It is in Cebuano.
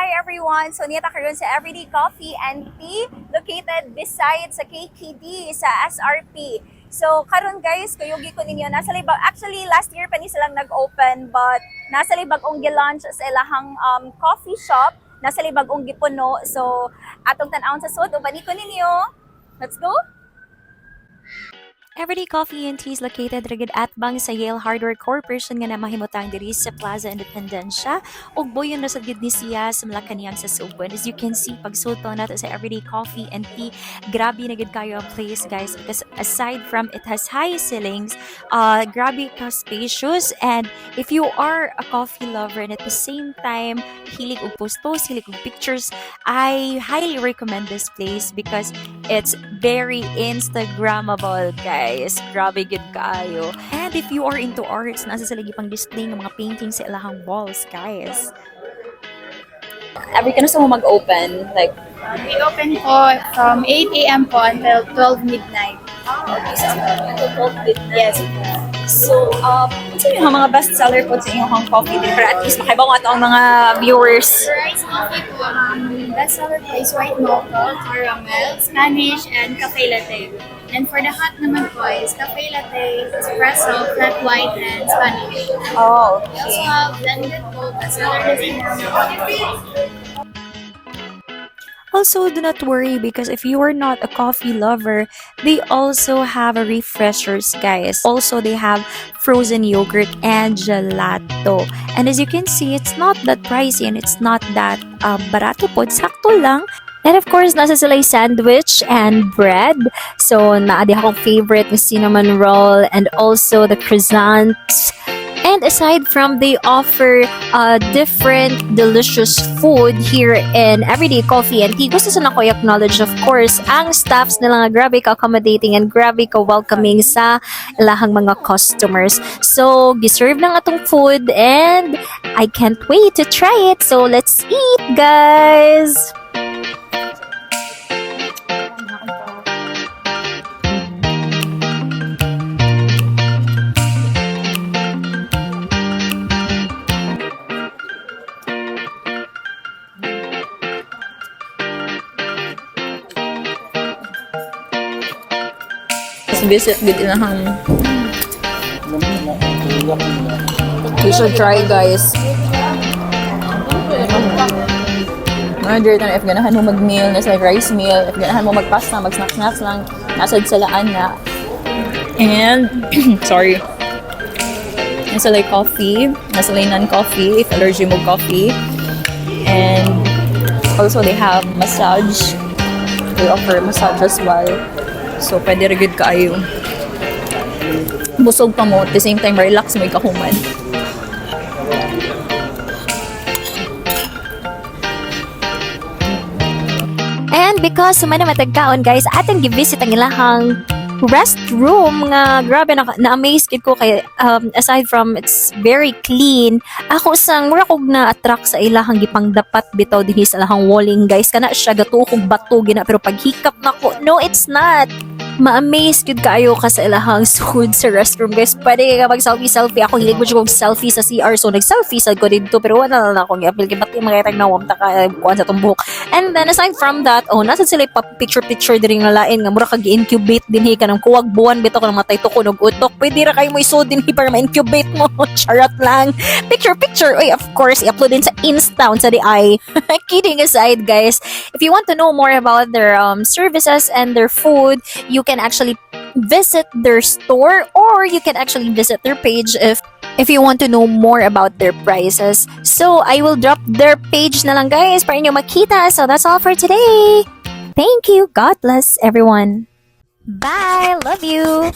Hi everyone! So niya ta karon sa Everyday Coffee and Tea located beside sa KKD sa SRP. So karon guys, kuyugi ko ninyo nasa libag, actually last year pa ni silang nag-open, but nasa libag-ong gi-launch sa ilahang coffee shop, nasa libag-ong gipuno. So atong tan-awon sa sud, uban ko ninyo. Let's go. Everyday Coffee and Tea is located ra gid atbang sa Yale Hardware Corporation nga namahimutang diri sa Plaza Independencia ug buyon ra sad gid ni siya sa Malacañang sa Sugbo. And as you can see, pagsulod nato sa Everyday Coffee and Tea, grabe na gid kayo ang place, guys, because aside from it has high ceilings, grabe ka spacious, and if you are a coffee lover and at the same time hilig og post-post, hilig og pictures, I highly recommend this place because it's very Instagrammable, guys. Grabe gid kaayo. And if you are into arts, nasa sila pang display ng mga paintings sa ilahang walls, guys. Every kanus-a mo mag-open? Like, We open po from 8 a.m. po until 12 midnight. Okay, so until 12 midnight. Yes. So, unsa yung mga best seller po sa inyong coffee din para at least makaibaw ato ang mga viewers? For iced coffee po, best seller po is white mocha, caramel, Spanish, and cafe latte. And for the hot naman po is cafe latte, espresso, flat white, and Spanish. Oh, We also have blended po, best seller is normal. Also, do not worry because if you are not a coffee lover, they also have a refreshers, guys. Also, they have frozen yogurt and gelato. And as you can see, it's not that pricey and it's not that barato po. Sakto lang. And of course, nasa sila yung sandwich and bread. So, naa di akong favorite na cinnamon roll and also the croissants. And aside from they offer different delicious food here in Everyday Coffee and Tea, gusto sa nako i-acknowledge, of course, ang staffs nila nga grabe ka accommodating and grabe ka welcoming sa ilahang mga customers. So, giserve lang atong food and I can't wait to try it. So, let's eat, guys! Visit gid ilahang. You should try, guys. Manager na if ganahan mo mag-meal, nasa rice meal, if ganahan mo mag-pasta, mag-snack-snacks lang, nasa salaan na. And, sorry. Nasa like coffee, nasa like non-coffee, if allergy mo coffee. And also they have massage. They offer massage as well. So, pwede ra gyud kaayo. Busog pa mo, at the same time, relax mo ikahuman. And because human na matagkaon, guys, atong gi-visit ang ilahang restroom nga grabe na na-amaze gid ko kay aside from it's very clean, ako sang mura kog na-attract sa ilahang gipangdapat bitaw dinhi sa ilahang walling, guys. Kana siya gatuo kog bato gina, pero paghikap nako, no, it's not. Ma-amaze gud kaayo ka sa ilahang sud sa restroom, guys. Pwede ka mag selfie selfie. Ako hilig mo kog selfie sa CR, so nag selfie sad ko didto, pero wala na lang akong i-appeal kay ba't yung mga itag nawam ta ka kuan sa atong buhok. And then aside from that, oh, nasa sila pa picture picture diri nga lain nga mura kag gi-incubate dinhi ka ng kuwag buwan bitaw ko ng matay tuko og utok. Pwede ra kayo mo isod dinhi para ma-incubate mo. Charot lang. Picture picture. Oy, of course, i-upload din sa Insta sa di ay. Kidding aside, guys, if you want to know more about their services and their food, you can actually visit their store or you can actually visit their page if you want to know more about their prices. So, I will drop their page na lang, guys, para inyo makita. So, that's all for today. Thank you. God bless everyone. Bye. Love you.